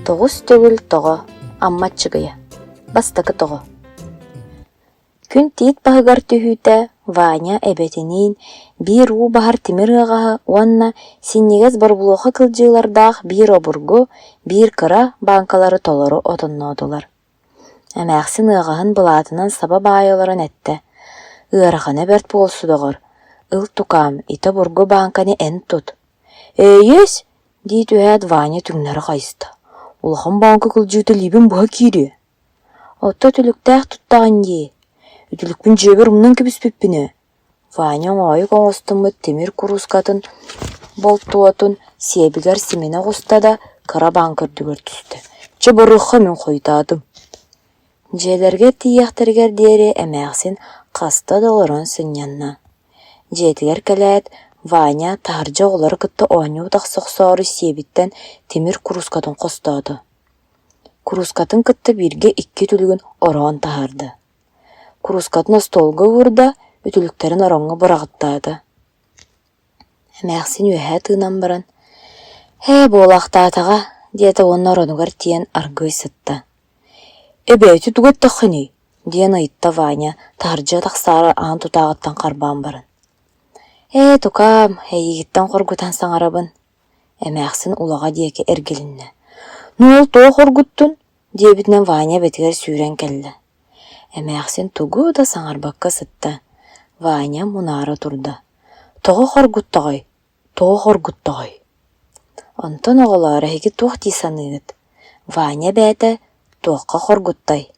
Тоҕус төгүл тоҕо, Амма Аччыгыйа Бастакы тоҕо Күн тиит баһыгар түһүүтэ Ваня эбэтиниин биир уу баһар тимир ыаҕаһы уонна синньигэс борбулуоха кылдьыылардаах биир обургу, биир кыра бааҥкалары толору отонноотулар. Эмээхсин ыаҕаһын былаатынан саба баайа олорон эттэ: «Ыарахана бэрт буолсу доҕор, ыл тукаам, ити обургу бааҥканы эн тут». «Ээйиэс!» дии түһээт Ваня түҥнэри хайыста: «Улахан бааҥка кылдьыыта илиибин быһа киириэ» «Отто үтүлүктээх туттаҕын дии, үтүлүкпүн дьиэбэр умнан кэбиспиппин ээ» Ваня оҥоойук оҥостуммут тимир куруускатын болтуотун сиэбигэр симинэ оҕуста да, кыра бааҥка үрдүгэр түстэ: «Чэ, барыахха мин хойутаатым» Дьиэлэригэр тиийиэхтэригэр диэри эмээхсин хаста да олорон сынньанна. Дьиэтигэр кэлээт, Ваня таһырдьа оҕолору кытта оонньуу тахса охсоору сиэбиттэн тимир куруускатын хостоото. Куруускатын кытта бииргэ икки үтүлүгүн ороон таһаарда. Куруускатын остуолга уурда, үтүлүктэрин ороҥҥо быраҕаттаата. Эмээхсин үөһэ тыынан баран, «Ээ, буолаахтаатаҕа» диэтэ уонна оронугар тиийэн аргыый сытта. «Эбээти тугу эттэххиний?» диэн ыйытта Ваня, таһырдьа тахсаары аан тутааҕыттан харбаан баран. «Ээ, тукаам, эйигиттэн хоргутан саҥарабын» Эмээхсин улаҕа диэки эргилиннэ: «Ну ол тоҕо хоргуттун?» диэбитинэн Ваня эбэтигэр сүүрэн кэллэ. Эмээхсин тугу да саҥарбакка сытта. Ваня мунаара турда: «Тоҕо хоргуттаҕай? Тоҕо хоргуттаҕай?» Онтон оҕолоор, эһиги туох дии саныыгыт? Ваня эбээтэ туохха хоргуттай?